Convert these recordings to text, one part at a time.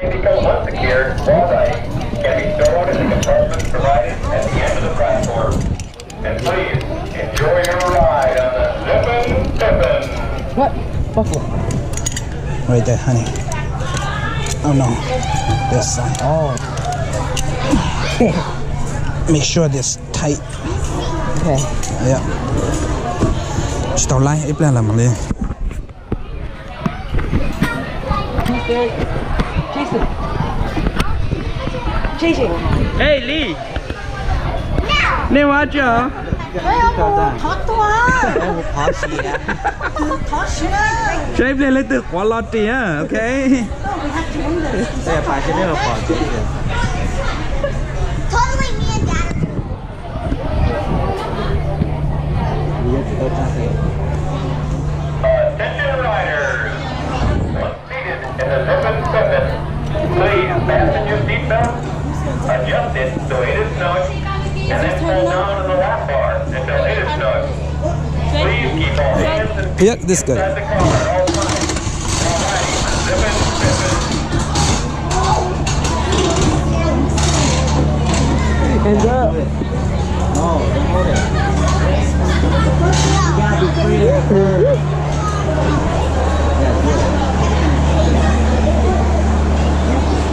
Because once secured, quasi can be stowed in the compartments provided at the end of the platform. And please enjoy your ride on the Zippin Pippin. What? Buckle. Right there, honey. Oh no. This side. Oh. Make sure this tight. Okay. Yep. Tsis tau laib, ib pliag los mam li. Jason. Jason. Hey, Lee. Nej ua dab tsi os? Thov tuag. Saib ib pliag leej twg quav lo ris, ok. Attention riders. Once seated in the Zippin Pippin, please fasten your seat belt, adjust it so it is snug, and then pull down on the lap bar until it is snug. Please keep all hands and feet inside the car at all times while riding the Zippin Pippin. Hands up. No, don't hold it. You gotta be free to turn. Yeah, good.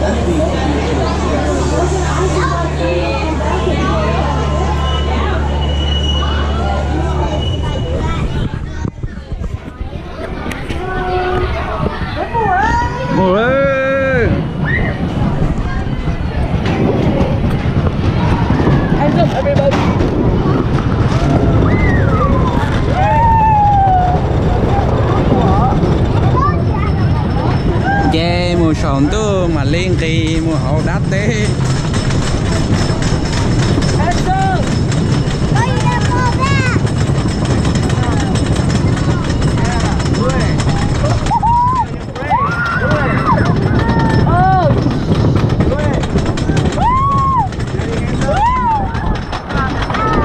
That's big. Mus. Ces mus saum ntuj mam li nqis mus hauv dab teb.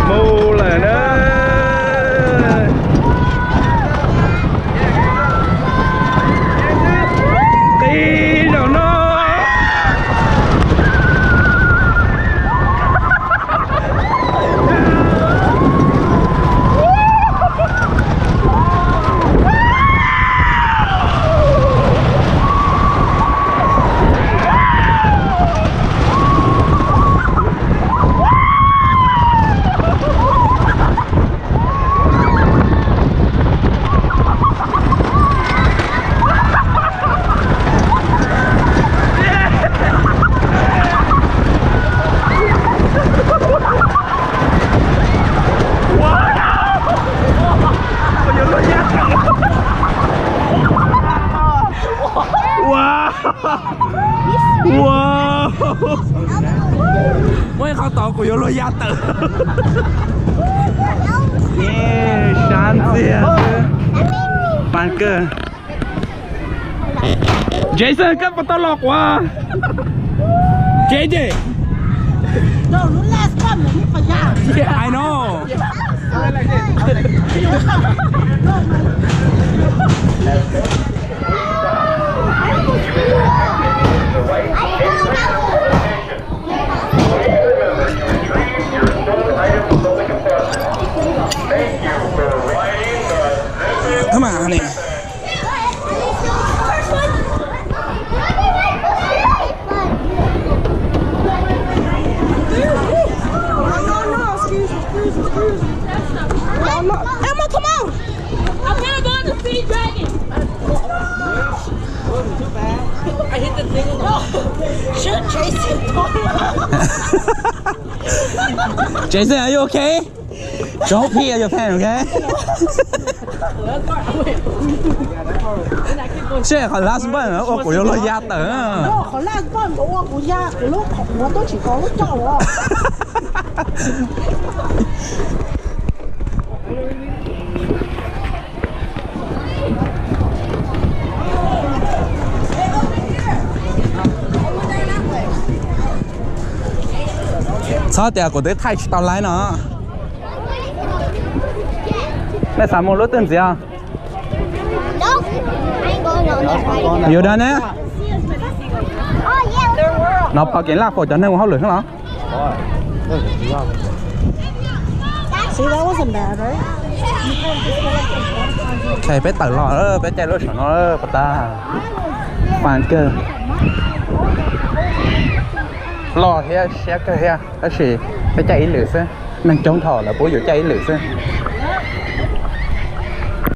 Mus lawm na. Qis zaum no. Ua, ua, muaj ib qho tod kuv yuav luag ya tawm. Sab ntxiag xwb. Pab kawg. Jason, koj puas tau los quav? J J. I know. Come on, honey. Elmo, come out! I'm gonna go on the sea dragon. I hit the thing. Shoot Jason. Jason, are you okay? Don't pee at your pants, okay? Seb qhov last button ua kuv yuav luag ya tawm. Qhov last button ua kuv ya, kuv lub qhov muag twb tsis tau lub coj los. Txhob tias kuv twb thaij tsis tau laiv no. Nej xav mus lub twg ntxiv? Yus dab ne? No parking lot for cov neeg ua hauj lwm xwb los? Peb tawm los, peb caij lub saum no, pas tas, fab kawg. Loj thiab siab kawg thiab, tab sis peb caij ib lwm xwb. Neeg coob dhau lawv pub yus caij ib lwm xwb.